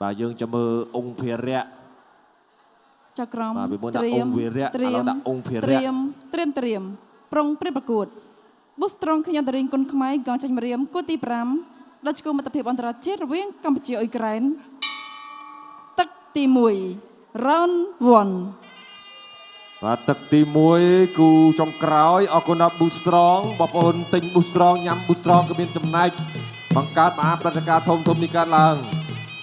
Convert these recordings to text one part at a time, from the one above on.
បាទយើងจะមើលអង្គភិរៈ ចក្រម បាទពីមុនដាក់អង្គវីរៈឥឡូវដាក់អង្គភិរៈ ត្រៀមត្រៀមត្រៀមប្រុងព្រៀបប្រកួតប៊ូស្ត្រងខ្ញុំតារិញគុណខ្មែរកងចាញ់ម្រាមគូទី5ដល់ឆ្កួតមិត្តភាពអន្តរជាតិរវាងកម្ពុជាអ៊ុយក្រែនទឹកទី1 round 1 បាទទឹកទី1គូចុងក្រោយអរគុណដល់ Boost Strong បងប្អូនទិញ Boost Strong ញ៉ាំ Boost Strong ក៏មានចំណែកបង្កើតមហាព្រឹត្តិការណ៍ធំធំនេះកើតឡើង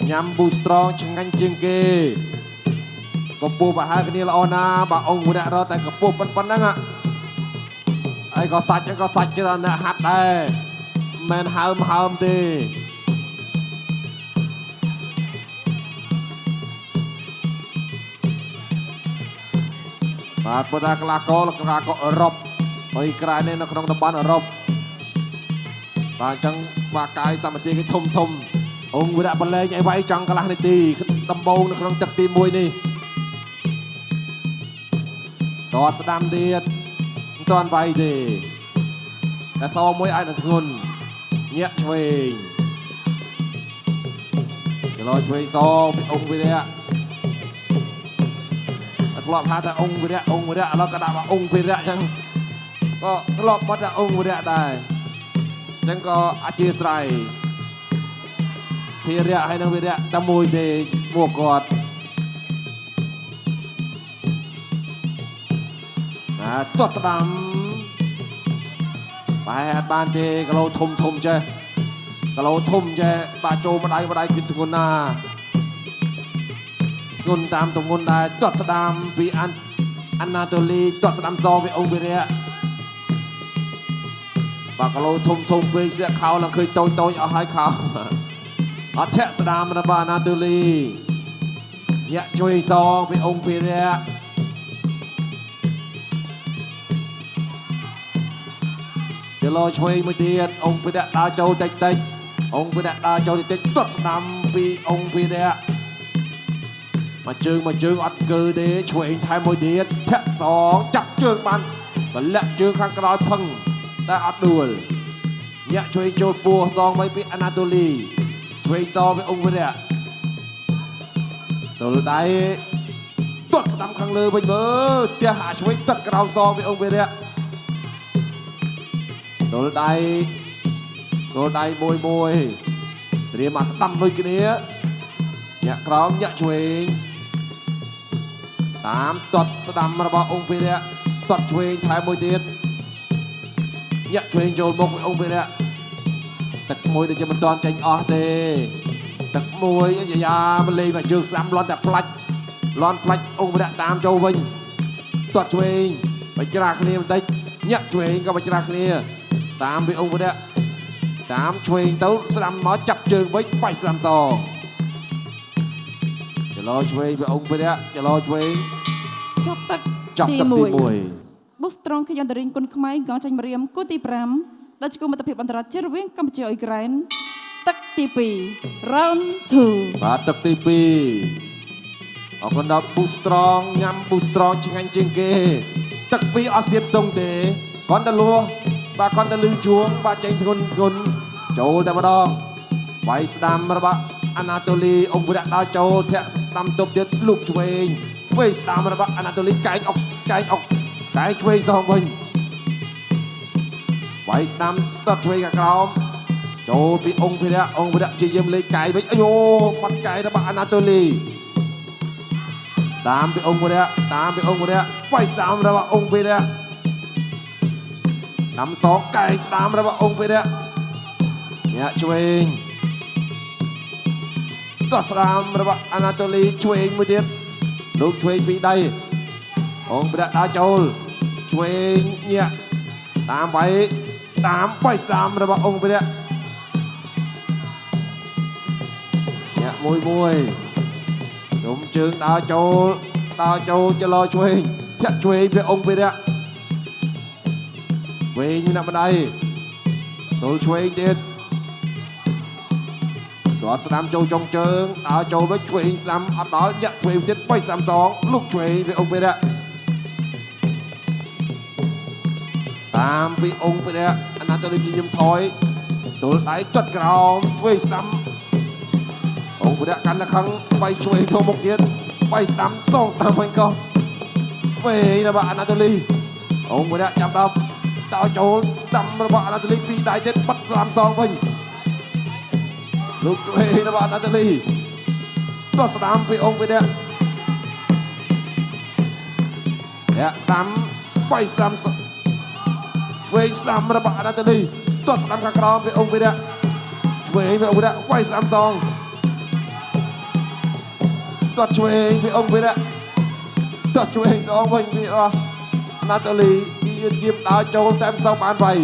ញ៉ាំ Boost Strong ឆ្ងាញ់ជាងគេកម្ពស់ប្រហែលគ្នាល្អណាស់បាទអង្គវរៈរត់តែកម្ពស់ប៉ុណ្ណឹងហ่ะហើយក៏សាច់ហ្នឹងក៏សាច់គេថាអ្នកហាត់ដែរមិនមែនហើមហើមទេបាទប៉ុន្តែកីឡាករកីឡាករអឺរ៉ុបអ៊ុយក្រែននេះនៅក្នុងតំបន់អឺរ៉ុបបាទអញ្ចឹងបាទកាយសម្បទាគេធំធំអង្គវិរៈបលែងឲ្យវាយចង់កន្លះនាទីដំបូងនៅក្នុងទឹកទី1នេះតតស្ដាំទៀតមិនតាន់វាយទេតែសមួយអាចនឹងធ្ងន់ញាក់ឆ្វេងចលោឆ្វេងសពីអង្គវិរៈ ធ្លាប់ហៅថាអង្គវិរៈអង្គវិរៈឥឡូវក៏ដាក់មកអង្គវិរៈអញ្ចឹងក៏ធ្លាប់បាត់ថាអង្គវិរៈដែរអញ្ចឹងក៏អធិស្ឋានភិរៈហើយនឹងវិរៈតែមួយទេមួគាត់ណាទាត់ស្ដាំបែរអត់បានទេគីឡូធំធំចេះគីឡូធំចេះបាទចូលម្ដាយម្ដាយគឺធ្ងន់ណាស់ ធ្ងន់តាមទម្ងន់ដែរទាត់ស្ដាំពីអានអាណាតូលីទាត់ស្ដាំសពីអង្គវិរៈបាទគីឡូធំធំពេកស្លៀកខោឡើងឃើញតូចតូចអស់ហើយខោអត់ធាក់ស្ដាំរបស់អាណាតូលីញាក់ជួយសងពីអង្គវិរៈគីឡូឆ្វេងមួយទៀតអង្គវិរៈដើរចូលតិចតិចអង្គវិរៈដើរចូលតិចតិចទាត់ស្ដាំពីអង្គវិរៈ មកជើងមកជើងអត់កើទេឆ្វេងថែមមួយទៀតធាក់សងចាប់ជើងបានតម្លាក់ជើងខាងក្រោយផឹងតែអត់ដួលញាក់ឆ្វេងចូលពោះសងໄວពីអាណាតូលីឆ្វេងសងពីអង្គវិរៈទល់ដៃទាត់ស្ដាំខាងលើវិញមើលផ្ទះអាឆ្វេងទាត់ក្រោមសងពីអង្គវិរៈទល់ដៃទល់ដៃមួយមួយត្រៀមមកស្ដាំដូចគ្នា ញាក់ក្រោមញាក់ឆ្វេងតាមទាត់ស្ដាំរបស់អង្គភិរៈទាត់ឆ្វេងថែមមួយទៀតញាក់ឆ្វេងចូលមុខអង្គភិរៈទឹកមួយដូចជាមិនទាន់ចេញអស់ទេទឹកមួយយ៉ាយ៉ាមកលេងមកជើងស្ដាំលន់តែផ្លាច់លន់ផ្លាច់អង្គភិរៈតាមចូលវិញទាត់ឆ្វេងបច្ច្រាគ្នាបន្តិចញាក់ឆ្វេងក៏បច្ច្រាគ្នាតាមពីអង្គភិរៈតាមឆ្វេងទៅស្ដាំមកចាប់ជើងវិញបាច់ស្ដាំសង ចលោឆ្វេងពីអង្គវិរៈចលោឆ្វេង ចប់ទឹក ចប់ទឹកទី1 ប៊ូស្ត្រងខ្ញុំតារិញគុណខ្មែរកងចាញ់ម្រាមគូទី5ដល់ឆ្កួតមិត្តភាពអន្តរជាតិរវាងកម្ពុជាអ៊ុយក្រែនទឹកទី2 round 2 បាទទឹកទី2អរគុណដល់ Boost Strong ញ៉ាំ Boost Strong ឆ្ងាញ់ជាងគេ ទឹកពីរអត់ស្ទាបតុងទេគ្រាន់តែលួសបាទគ្រាន់តែលឺជួងបាទចេញធ្ងន់ធ្ងន់ចូលតែម្ដងវាយស្ដាំរបស់អាណាតូលីអង្គវិរៈដើរចូលធាក់ស្ដាំទប់ទៀតលូកឆ្វេងឆ្វេងស្ដាំរបស់អាណាតូលីកែងអុកកែងអុកកែងឆ្វេងសងវិញ វាយស្ដាំទាត់ឆ្វេងខាងក្រោមចូលពីអង្គភិរៈអង្គភិរៈព្យាយាមលេខកាយវិញអាយូបាត់កាយរបស់អាណាតូលីតាមពីអង្គភិរៈតាមពីអង្គភិរៈវាយស្ដាំរបស់អង្គភិរៈដាំសងកែងស្ដាំរបស់អង្គភិរៈញាក់ឆ្វេងទាត់ស្ដាំរបស់អាណាតូលីឆ្វេងមួយទៀតលោកឆ្វេងពីរដៃអង្គភិរៈដើរចូលឆ្វេងញាក់ តាមវាយតាមវាយស្ដាំរបស់អង្គវិរៈញាក់មួយមួយជុំជើងដើរចូលដើរចូលចលោឆ្វេងធាក់ឆ្វេងពីអង្គវិរៈវែងម្នាក់ម្ដាយទល់ឆ្វេងទៀតទាត់ស្ដាំចូលចុងជើងដើរចូលវិញឆ្វេងស្ដាំអត់ដល់ញាក់ឆ្វេងទៀតវាយស្ដាំសងលុកឆ្វេងពីអង្គវិរៈ តាមពីអង្គព្រះអនន្តរិព្យាយាមថយទល់ដៃទាត់ក្រោមឆ្វេងស្ដាំអង្គ អង្គរៈកាន់តែខឹងបាយឆ្វេងចូលមុខទៀតបាយស្ដាំសងស្ដាំវិញក៏ឆ្វេងរបស់អាណាតូលីអង្គរៈចាប់ដល់តោចូលដាំរបស់អាណាតូលីពីរដៃទៀតបាត់ស្ដាំសងវិញលោកឆ្វេងរបស់អាណាតូលីទាត់ស្ដាំពីអង្គរៈអ្នកស្ដាំបាយស្ដាំឆ្វេងស្ដាំរបស់អាណាតូលីទាត់ស្ដាំខាងក្រោមពីអង្គរៈឆ្វេងពីអង្គរៈវាយស្ដាំសងទាត់ឆ្វេងពីអង្គរៈទាត់ឆ្វេងសងវិញពីរបស់អាណាតូលីពីយាមដើរចូលតែមិនសូវបានវាយ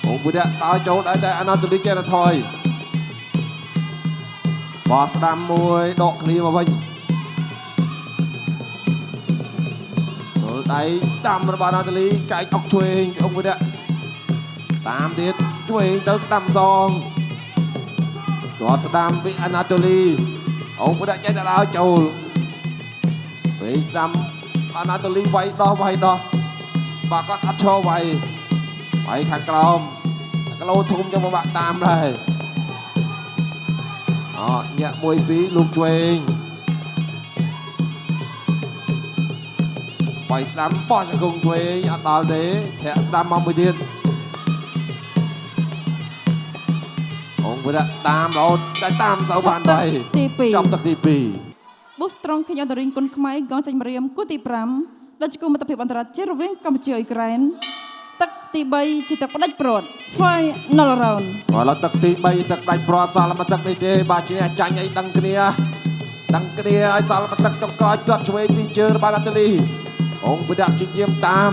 អង្គរៈដើរចូលដែរតែអាណាតូលីចេះតែថយបោះស្ដាំមួយដកគ្នាមកវិញទល់ដៃស្ដាំរបស់អាណាតូលីកែកអុកឆ្វេងពីអង្គរៈតាមទៀតឆ្វេងទៅស្ដាំសងទាត់ស្ដាំពីអាណាតូលីអង្គរៈចេះតែដើរចូលពេលស្ដាំអាណាតូលីវាយដោះវាយដោះបាទគាត់អត់ឈរវាយវាយខាងក្រោមគីឡូធំចឹងមកបាក់តាមដែរអញាក់មួយពីរលោកឆ្វេងវាយស្ដាំបោះជង្គង់ឆ្វេងអត់ដល់ទេធាក់ស្ដាំមកមួយទៀតអង្គរៈតាមរហូតតែតាមសូវបានវាយ ទី2 ចប់ទឹកទី2 ប៊ូស្ត្រង់ខេញអន្តរិញគុនខ្មែរកងចាញ់ម្រាមគូទី5ដែលជាគូមិត្តភាពអន្តរជាតិរវាងកម្ពុជាអ៊ុយក្រែនទឹកទី3ជាទឹកផ្ដាច់ព្រាត់ Final round បាទឥឡូវទឹកទី3ទឹកដាច់ព្រាត់សល់មកទឹកនេះទេបាទឈ្នះចាញ់អីដឹងគ្នាដឹងគ្នាឲ្យសល់មកទឹកចុងក្រោយទាត់ឆ្វេងពីរជើងរបស់អាតលីអង្គពិដាក់ព្យាយាមតាម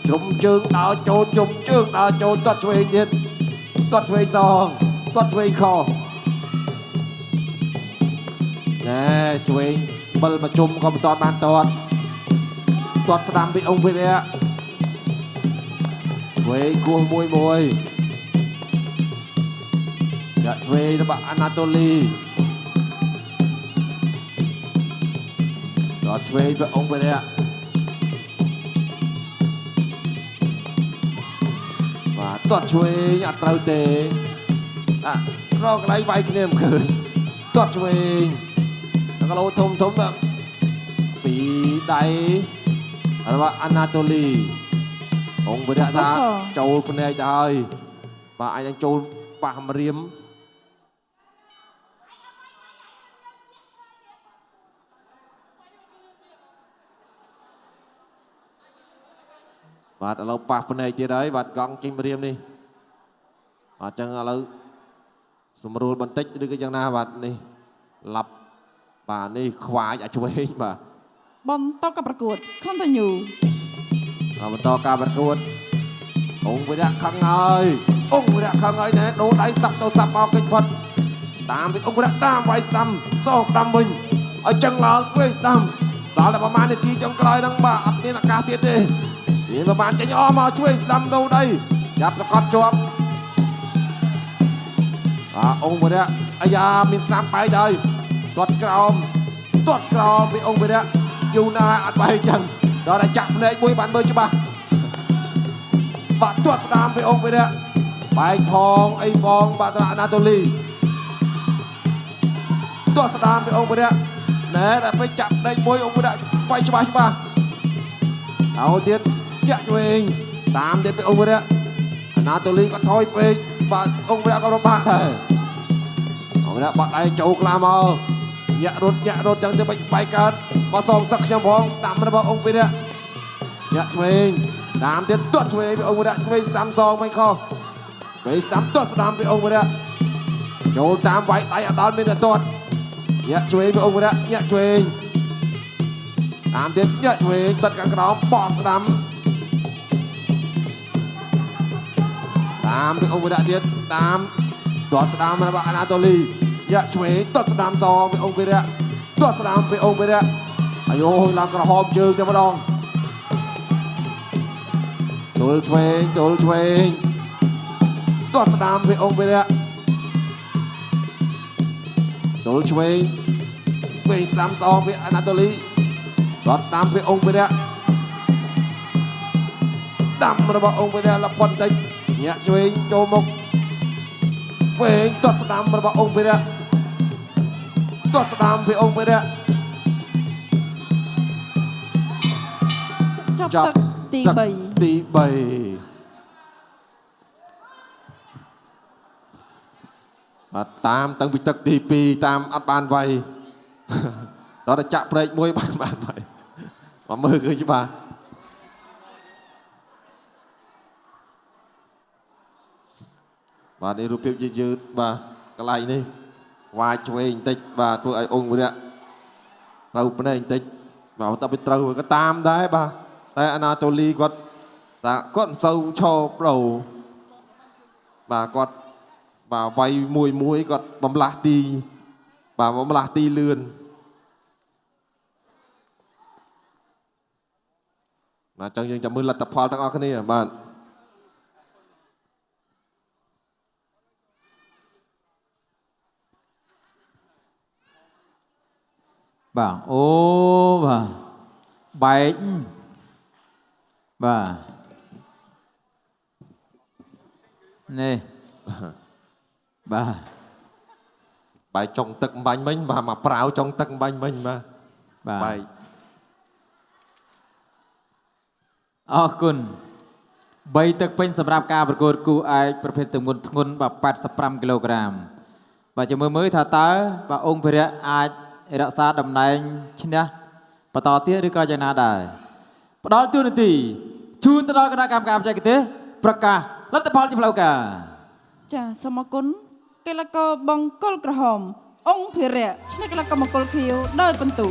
ជ្រុំជើងដើរចូលជ្រុំជើងដើរចូលទាត់ឆ្វេងទៀតទាត់ឆ្វេងសងទាត់ឆ្វេងខណែឆ្វេងបិលមកជុំក៏មិនទាន់បានទាត់ទាត់ស្ដាំពីអង្គវិរៈឆ្វេងគោះមួយមួយ ចាក់ឆ្វេងរបស់អាណាតូលីដល់ឆ្វេងព្រះអង្គវិរៈបាទទាត់ឆ្វេងអត់ត្រូវទេអារកកន្លែងវាយគ្នាមិនឃើញទាត់ឆ្វេងតែគីឡូធំធំដល់ពីដៃរបស់អាណាតូលីអង្គវិរៈថាចូលភ្នែកទៅហើយបាទអាចនឹងចូលប៉ះម្រាម បាទឥឡូវប៉ះភ្នែកទៀតហើយបាទកង់ចេញម្រាមនេះបាទអញ្ចឹងឥឡូវសម្រួលបន្តិចឬក៏យ៉ាងណាបាទនេះឡាប់បាទនេះខ្វាចអាចឆ្វេងបាទ បន្តការប្រកួត Continue ហើយបន្តការប្រកួតអង្គវិរៈខឹងហើយអង្គវិរៈខឹងហើយណែដូរដៃសាប់ទៅសាប់មកកិច្ចផុតតាមពីអង្គវិរៈតាមវាយស្ដាំសងស្ដាំវិញឲ្យចឹងឡើងវិញស្ដាំសល់តែប្រហែលនាទីចុងក្រោយហ្នឹងបាទអត់មានឱកាសទៀតទេមានប្រហែលចេញអស់មកជួយស្ដាំដូរដៃចាប់សកត់ជាប់ អាអង្គវិរៈអាយ៉ាមានស្នាមបែកហើយទាត់ក្រោមទាត់ក្រោមពីអង្គវិរៈយូរណាស់អត់បែកចឹងដល់តែចាក់ភ្នែកមួយបានមើលច្បាស់បាទទាត់ស្នាមពីអង្គវិរៈបែកផងអីផងបាទត្រអាណាតូលីទាត់ស្នាមពីអង្គវិរៈណែដល់ពេលចាក់ភ្នែកមួយអង្គវិរៈបែកច្បាស់ច្បាស់ហើយទៀតញាក់ឆ្វេងតាមទៀតពីអង្គវិរៈអាណាតូលីក៏ថយពេកបាទអង្គវិរៈក៏លំបាកដែរ អង្គរៈបាត់ដៃចូលក្លាមកញាក់រត់ញាក់រត់ចឹងទៅបែកបែកកើតមកសងសឹកខ្ញុំផងស្ដាំរបស់អង្គវិរៈញាក់ឆ្វេងតាមទៀតទាត់ឆ្វេងពីអង្គវិរៈឆ្វេងស្ដាំសងមិនខុសឆ្វេងស្ដាំទាត់ស្ដាំពីអង្គវិរៈចូលតាមវាយដៃអត់ដល់មានតែទាត់ញាក់ឆ្វេងពីអង្គវិរៈញាក់ឆ្វេងតាមទៀតញាក់ឆ្វេងទាត់ខាងក្រោមបោះស្ដាំតាមពីអង្គវិរៈទៀតតាម ទាត់ស្ដាំរបស់អាណាតូលីយ៉ាក់ឆ្វេងទាត់ស្ដាំសងពីអង្គវិរៈទាត់ស្ដាំពីអង្គវិរៈអាយូឡើងក្រហមជើងតែម្ដងទល់ឆ្វេងទល់ឆ្វេងទាត់ស្ដាំពីអង្គវិរៈទល់ឆ្វេងឆ្វេងស្ដាំសងពីអាណាតូលីទាត់ស្ដាំពីអង្គវិរៈស្ដាំរបស់អង្គវិរៈលផុតតិចញាក់ឆ្វេងចូលមុខ វែងទាត់ស្ដាំរបស់អង្គវិរៈ ទាត់ស្ដាំពីអង្គភិរៈ ចប់ ចប់ ទឹកទី ទឹក 3 ទី3បាទតាមតាំងពីទឹកទី2តាមអត់បានវាយ ដល់តែចាក់ព្រែកមួយបានបានវាយមកមើលឃើញច្បាស់បាទនេះរូបភាពយឺតៗបាទកន្លែងនេះវាយឆ្វេងបន្តិចបាទធ្វើឲ្យអង្គវិរៈត្រូវភ្នែកបន្តិចបាទតែไปត្រូវក៏តាមដែរបាទតែអាណាតូលីគាត់តាគាត់មិនសូវឈរប្រូបាទគាត់បាទវាយមួយមួយគាត់បំលាស់ទីបាទបំលាស់ទីលឿនបាទអញ្ចឹងយើងចាំមើលលទ្ធផលទាំងអស់គ្នាបាទ បាទអូបាទបែកបាទនេះបាទ បាយចុងទឹកអំបាញ់មិញបាទមកប្រាវចុងទឹកអំបាញ់មិញបាទ បាទ បាយ អរគុណ3ទឹកពេញសម្រាប់ការប្រកួតគូឯកប្រភេទទម្ងន់ធ្ងន់បាទ85គីឡូក្រាមបាទចាំមើលមើលថាតើបាទអង្គភិរៈអាចរក្សាតំណែងឈ្នះបន្តទៀតឬក៏យ៉ាងណាដែរផ្ដល់ទួនាទីជូនទៅដល់គណៈកម្មការបច្ចេកទេសប្រកាសលទ្ធផលជាផ្លូវការ ចាសូមអរគុណកីឡាករបង្គោលក្រហម អង្គភិរៈឈ្នះកីឡាករបង្គោលខៀវដោយពិន្ទុ